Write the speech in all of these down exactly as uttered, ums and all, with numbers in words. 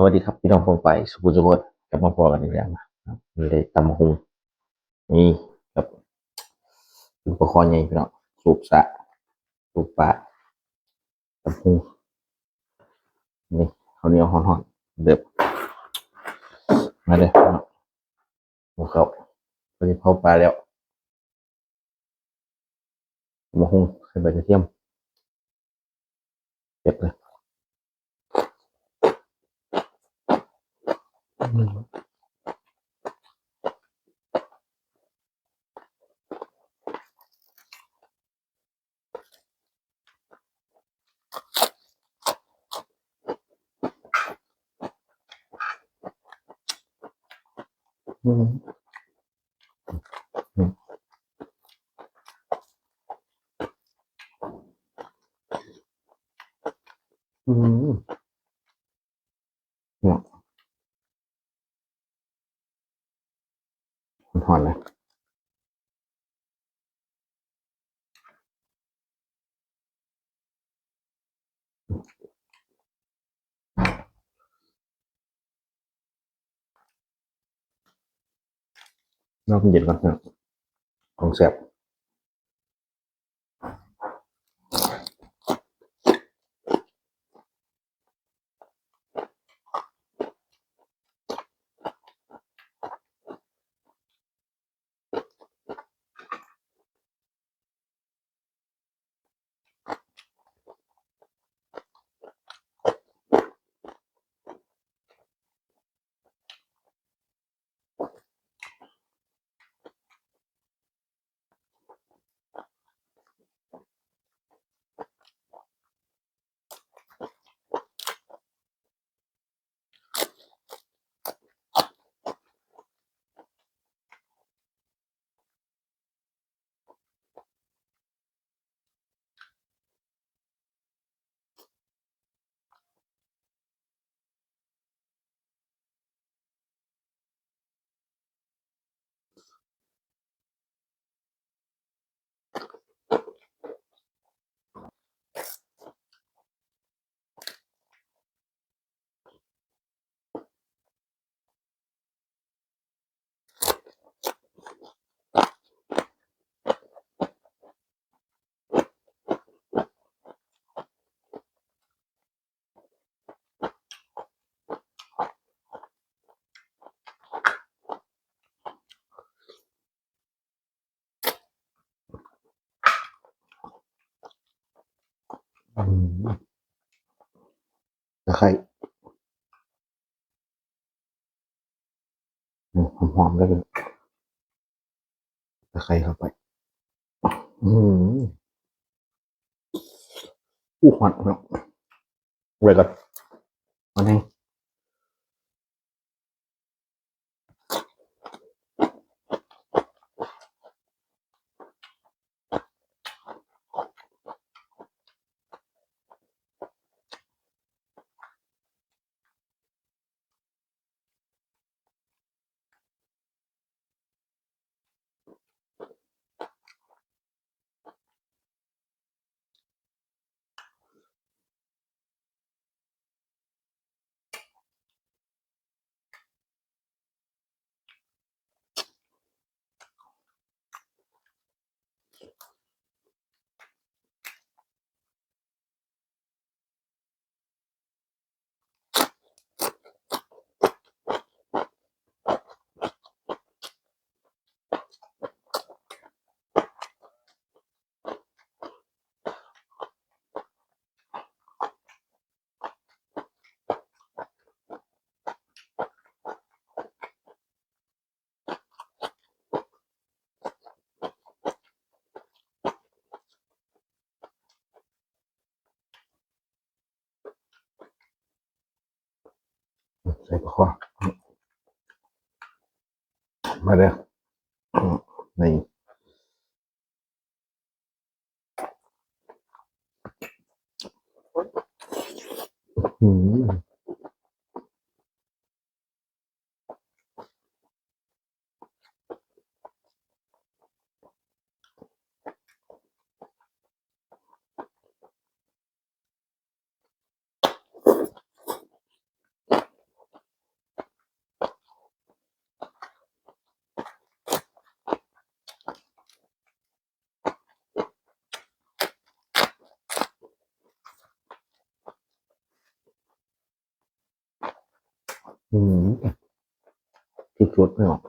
วัสดีครับพี่น้องปองไปสุขุมสุขนกลับมาพอกันอีกแล้วนะครับ เลยตำบักหุ่งนี่ครับ อุปกรณ์ใหญ่พี่น้อง สูบสะ สูบปลา ตำบักหุ่งนี่ ข้าวเหนียวฮ้อนๆ เดิบ มาเลยพี่น้อง หมูเขาตอนนี้เผาปลาแล้ว หมูหุงใส่ใบกระเทียม เก็บเลย อืมอืมอืมเนี่ย มันหอนนะ รอบเย็นก่อนนะ ของแซ่บ อืมตะไคร้อืมหอมๆเลยตะไคร้เข้าไป อืมอู้หอนเนาะไว้ก่อนอันนี้ ใส่ปลาคอมาเลยนี่อืม อืม สุดๆ พี่น้อง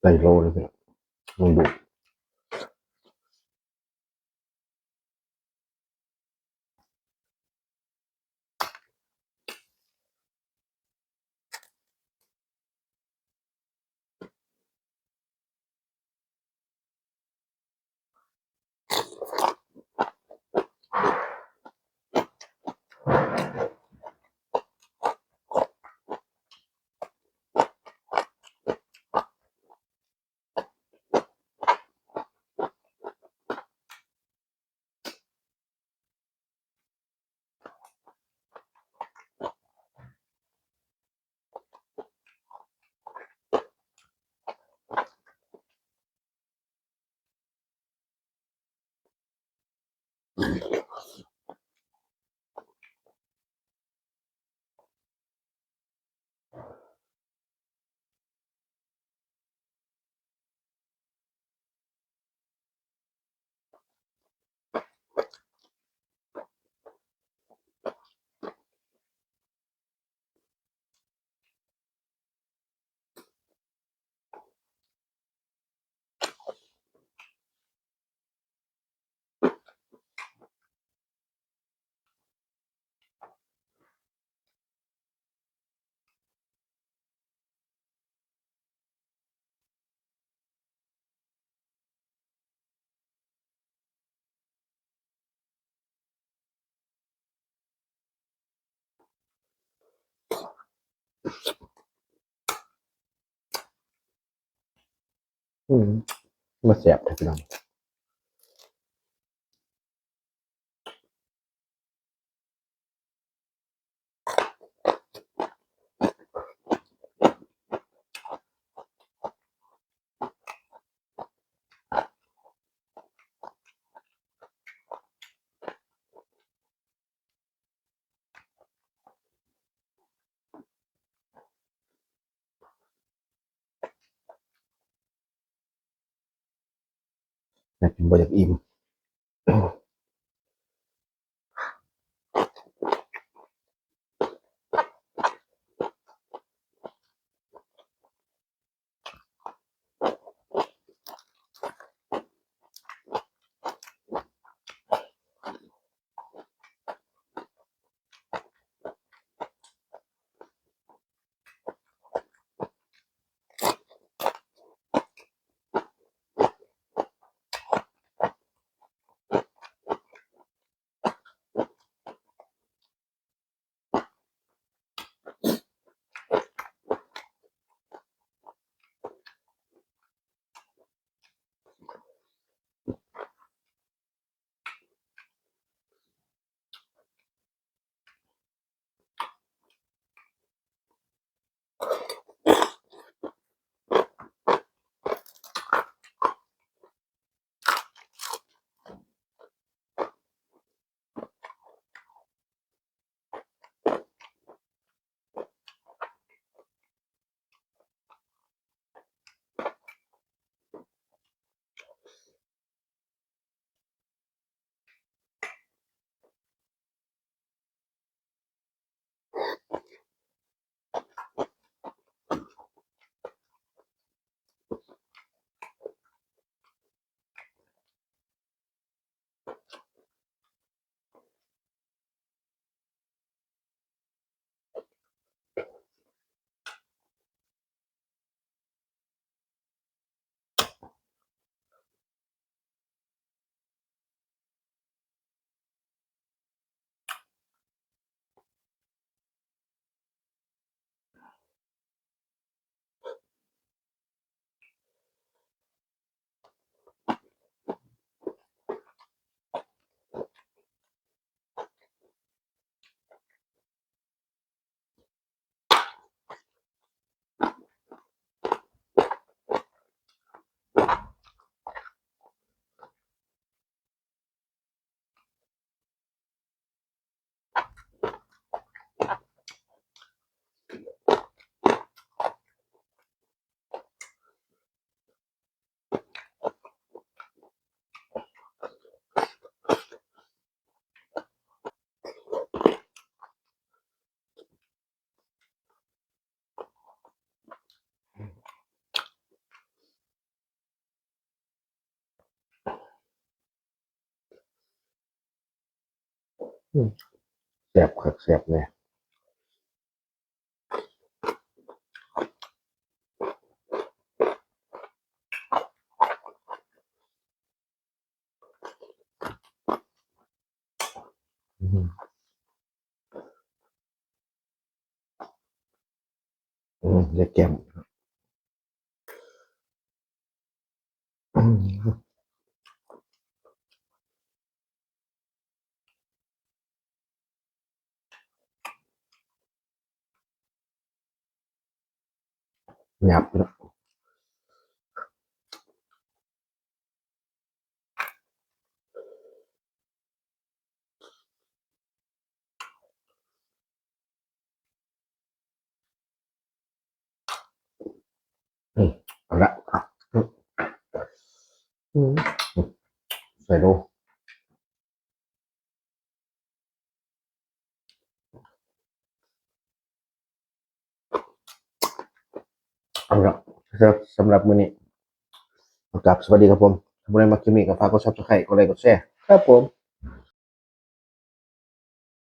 ไตโลเลยพี่น้อง ลองดู อืม มาแซ่บแท้พี่น้อง อยากกินบ่อยากอิ่ม อืม แซ่บคักแซ่บแน่ อืม อืม เรียกแกม อืม หยาบเนาะ อืม เอาละ อืม ใส่ดู เอาละครับ สำหรับมื้อนี้ ครับ สวัสดีครับผม ถ้าผู้ใดมักคลิปนี้ก็ฝากกด Subscribe กดไลค์ กดแชร์ ครับผม